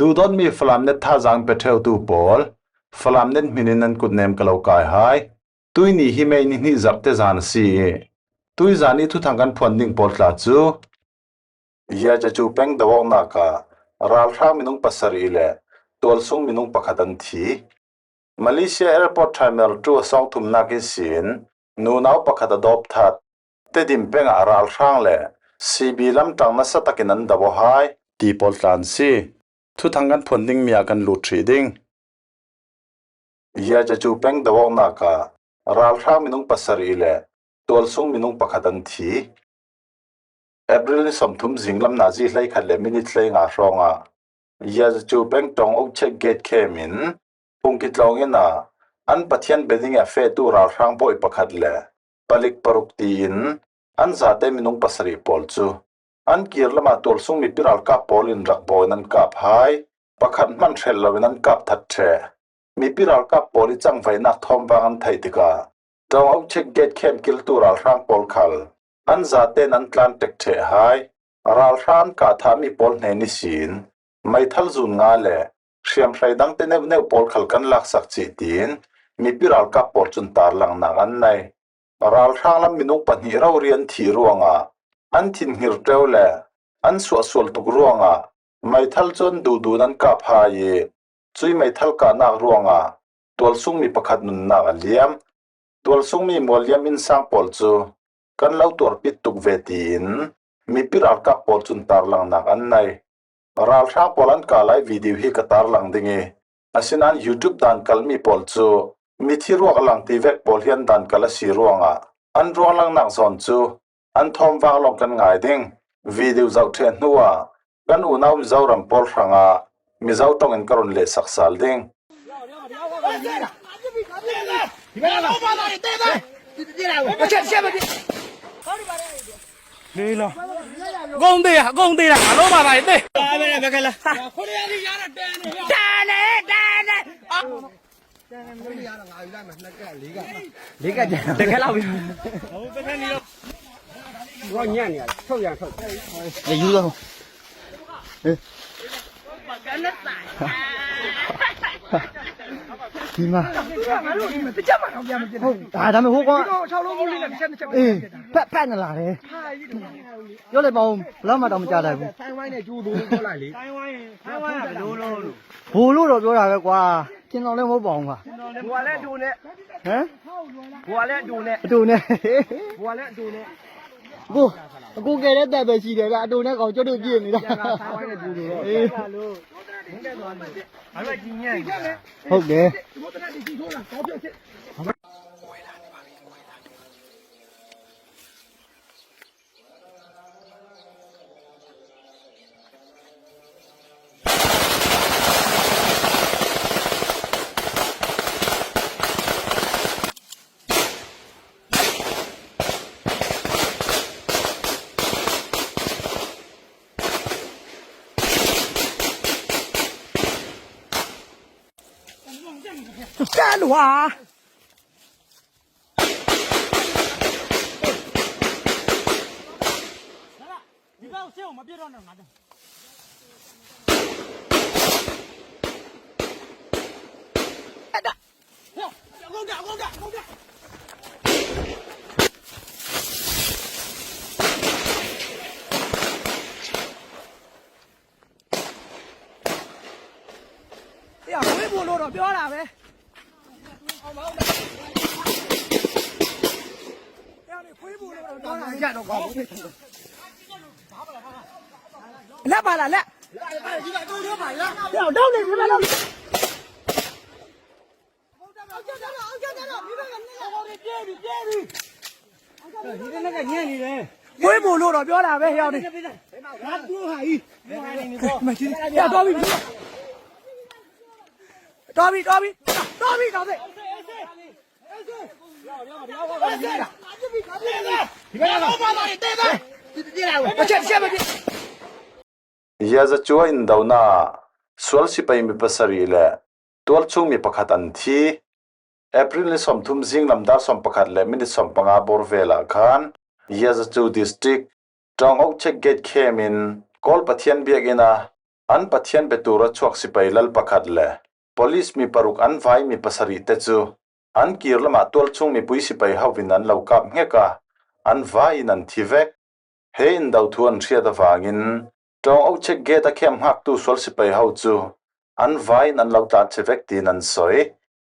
Duhdawtmi Falam net thazaang pe ṭheutu pawl, Falam net hmin in nan kutnem ka lo kai hai. Tui ni hi mei ni hnih zarh te zan a si i tui zan i thuthang kan phuan ding pawl tla cu Yajacu peng dawawknak ah ralhrang minung pasarih le tualsung minung pakhat an thi. Malaysia Airport Terminal 2 a sawng thumnak in siin nunau pakhat a dawp that. Tedim peng ah ralhrang le CB lamṭang nasa takin an do hai. Ti pawl tla an si. Thuthang kan phuan dingmi ah kan lut hrih ding. Yajacu peng dawawknak ah ralhrang minung pasarih le tualsung minung pakhat an thi. April ni 30 zinglam nazi 11 le minute 15 hrawng ah Yajacu peng tawng Okchek gate khem in phungki tlawng inn ah an pathian biading a fehtu ralhrang bawi pakhat le palik paruk tiin an zate minung pasarih pawl cu an kir lam ah tualsung mipi ralkap pawl in rak bawi in an kap hai. Pakhat hmanh hrelh loin an kap that ṭheh. Mipi ralkap pawl i cangvainak thawngpang an theih tikah Tawng Gate khem kiltu ralhrang pawl khal an zaten an tlan ṭek ṭheh hai. Ralhrang an kah thahmi pawl hne ni sin meithal zun nga le hriamhrei dang te neuhneuh pawl khal kan laksak chih tiin mipi ralkap pawl cun tarlanghnak an nei. Ralhrang lam minung pahnih rori an thih ruangah an thin hngirṭeo le an suahsual tuk ruangah meithal cu an duhduh in an kap hai i cui meithal kahnak ruangah tualsungmi pakhat nunnak a liam. Tualsungmi mualliam innsang pawl cu kan lo tuarpit tuk ve tiin mipi ralkap pawl cun tarlanghnak an nei. Ralhrang pawl an kah lai video hi ka tarlang ding i asinain YouTube dan kalmi pawl cu mithi ruak lang ti vek pawl hi an dan kal a si ruangah an ruang langnak zawn cu an thawmvang lawng kan ngai ding. Video zoh ṭheh hnu ah kan unau Mizoram pawl hrangah Mizo tong in ka run leh sak sal ding. ကုန်သေးအကုန်သေးတာငါလုံးပါပါသေးတန်နေတန်နေ လေးကကြ တကယ်လောက်ပြီ တော့ညံ့နေရတယ်ထုတ်ရထုတ်လေယူတော့ဒီမှာ ငါတို့ဒီမှာတစ်ချက်မှတော့ပြန်မပြစ် ဟုတ်ဒါဒါမျိုးဟိုကောင် တော့6လုံးဘူးလေးနဲ့တစ်ချက်တစ်ချက် အေးဖက်ဖက်နေလာတယ်ပြောလိုက်ပါဦးဘလောက်မှတော့မကြနိုင်ဘူး ဆိုင်ဝိုင်းနဲ့ကျိုးသူပြောလိုက်လေ ထိုင်းဝိုင်းထိုင်းဝိုင်းကဘလို့လို့လို့ ဘိုလ်လို့တော့ပြောတာပဲကွာကျင်တော်လည်းမဟုတ်ပါဘူးကွာ ဘူကလည်းအတူနဲ့ ဟမ် ဘူကလည်းအတူနဲ့ အတူနဲ့ ဘူကလည်းအတူနဲ့ ကိုအကိုကဲတဲ့တက်ပဲရှိတယ်ဗျအတူနဲ့ကောင်ကျွတ်တို့ပြည့်နေတာ ဆိုင်ဝိုင်းနဲ့ကျိုးသူတော့ အေး ငါတို့ကကြီးညံ့နေ ဟုတ်တယ် 干的话。 ဒီဘက်ဆေးကိုမပြတ်တော့နဲ့ငါတို့ 哎呀，回不落了，不要了呗。လက်ပါလားလက်လက်တော့နေပြီလား ဒီကနေ့ကညံ့နေတယ် ဝေးဖို့လို့တော့ပြောတာပဲဟဲ့ရောက်နေ ငါတူဟာကြီး မရှိရတော့ပြီတော်ပြီတော်ပြီတော်ပြီတော်ပြီဒီကနေ့ချက်ချက်မပြ Yazacu in dona sual sipai mi pasarih le tualchung mi pakhat an thi. April ni 30 zinglam dar 11 le minute 15 bor vel ah khan Yazacu district Tawng Check Gate khem in Kawl Pathian biakinn ah. An Pathian biatur a chuak sipai lal pakhat le police mi paruk an vai mi pasarih te cu an kir lamah tualchung mipui sipai ho in an lo kap nghek a, an vai in an thi vek. He in do thu an hriat avangin Ṭawng Ocheck Gate a khem hngaktu sual sipai ho cu an vai in an lo tlan che vek tiin an soi.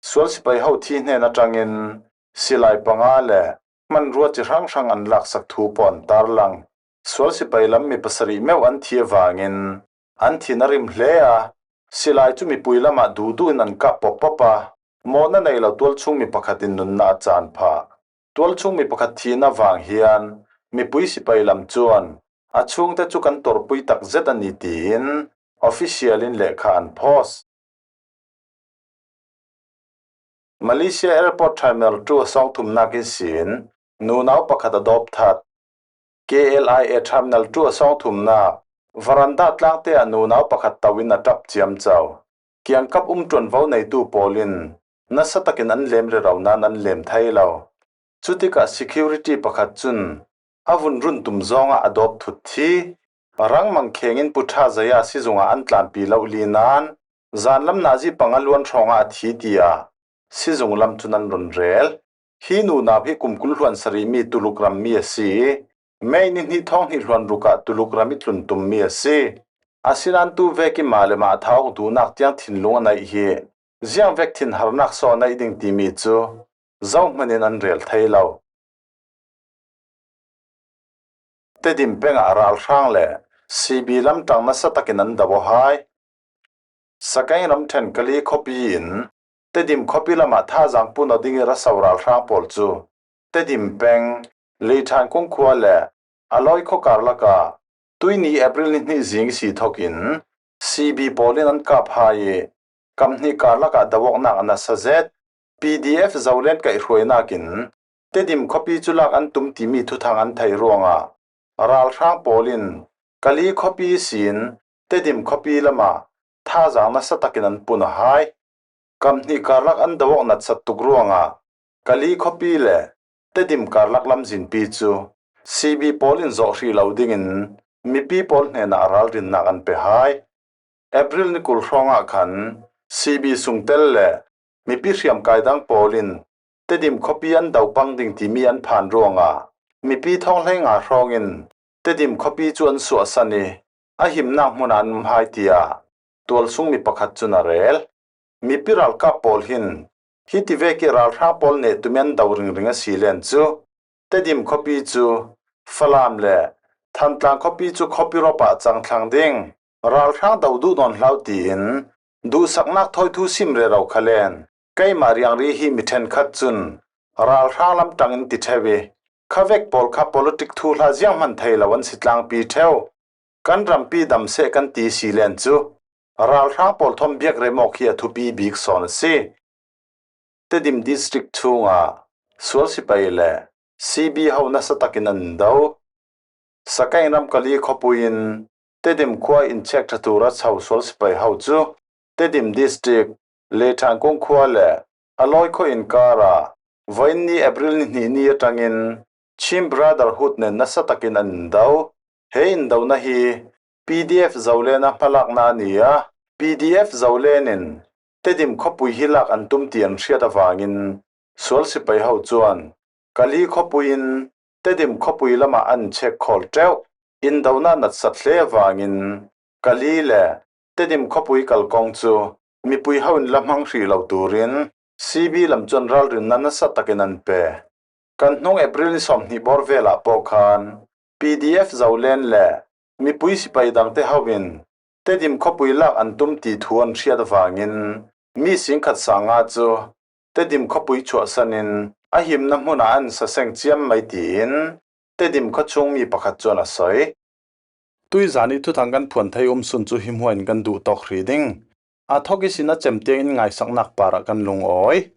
Sual sipai ho thi hnen aṭangin silai panga le hmanrua chi hranghrang an laksak thu pawh an tarlang. Sual sipai lam mi pasarih meuh an thi avangin an thin a rim hle a, silai cu mipui lamah duhduh in an kap pawp pawp a, mawhna nei lo tualchung mi pakhat in nunnak a caan phah. Tualchung mi pakhat thihnak vang hian mipui sipai lam chuan a chhungte chu kan tawrhpui takzet a ni tiin official in lehkha an post. Malaysia Airport Terminal 2 a sawng thumnak in siin nunau pakhat a dawp that. KLIA Terminal 2 a sawng thumnak varanda tlangte ah nunau pakhat to in a tap ciamco. Kiangkap um ṭuanvo neitu pawl in nasa takin an lem rero nain an lem thai lo. Cu tikah security pakhat cun a vun run tum zong ah a dawp thut thi. Rang mangkheng in Pu Tha Zaya sizung ah an tlanpi lo li nain zanlam nazi panga luan hrawng ah a thi tiah sizung lam cun an run rel. Hi nunau hi kum 20 hluan sarih mi Tuluk rammi a si i May ni hnih thong hnih hluan ruk ah Tuluk ram i tlun tummi a si. Asinain tu vek i mah le mah thauk duhnak tiang thinlung a neih hi ziang vek thin harnak sawh a neih ding timi cu zohhmanh in an rel thai lo. Tedim peng ah ralhrang le CB lamṭang nasa takin an do hai. Sagaing ramṭhen Kali khuapi in Tedim khuapi lam ah thazaang pun ding i raso ralhrang pawl cu Tedim peng Leiṭhan kung khua le Alawi khua karlak ah tuini April ni hnih zing si thawk in CB pawl in an kap hai i kamhnih karlak ah dawaknak an asa zet. PDF Zolen kaihhruainak in Tedim khuapi cu lak an tum timi thuthang an theih ruangah ralhrang pawl in Kali khuapi sin Tedim khuapi lam ah thazaang nasa takin an pun a hai. Kamhnih karlak an doawk natsat tuk ruangah Kali khuapi le Tedim karlak lamzinpi cu CB pawl in zawh hrih lo dingin mipi pawl hnenah ralrinnak an pe hai. April ni 20 hrawng ah khan CB sungtel le mipi hriamkai dang pawl in Tedim khuapi an do pang ding timi an phan ruangah mipi thong hlei nga hrawng in Tedim khuapi cu an suahsan i a himnak hmun ah an um hai tiah tualsung mi pakhat cun a rel. Mipi ralkap pawl hin hi ti vek i ralhrang pawl nih tumen do ringring a si len cu Tedim khuapi cu Falam le Thantlang khuapi cu khuapi rop ah cang thlang ding ralhrang do duh nawn hlau tiin duhsaknak thawithu sim rero kha len keimah riangri hi mi ṭhenkhat cun ralhrang lamṭang in ti ṭheo i khavek pawl kha politic thu hla ziang hmanh thei lo an si tlangpi ṭheo. Kan rampi dam seh kan ti si len cu ralhrang pawl thom biak rem awk hi a thupi bik sawn a si. Tedim district chungah sual sipai le CB ho nasa takin an do. Sakaing ramkali khawpui in Tedim khua in check ṭha tur a cho sual sipai ho cu Tedim district Lethangkung khua le Alawi khua inkar ah voin ni April ni hnih ni aṭangin Chin Brotherhood nen nasa takin an indo. He indona hi PDF Zolen a hmalaknak a ni a, PDF Zolen in Tedim khuapui hi lak an tum ti an hriat avangin sual sipai ho chuan Kali khuapui in Tedim khuapui lamah an check khawl ṭeuh. Indona natsat hle avangin Kali le Tedim khuapui kalkawng cu mipui ho in la hmang hrih lo turin CB lam cun ralrinnak nasa takin an pe. Kan hnung April ni 20 bor vel ah pawh khan PDF Zolen le mipui sipai dangte ho in Tedim khuapui lak an tum ti thu an hriat avangin mi singkhat sanga cu Tedim khuapui chuahsan in a himna hmun ah an saseng ciam mai tiin Tedim khuachung mi pakhat cun a soi. Tuizan i thuthang kan phuan thei um sun cu hi hmuan kan duh tawk hri ding. A thok i sin a cem tiang in ngaisaknak par ah kan lungawi.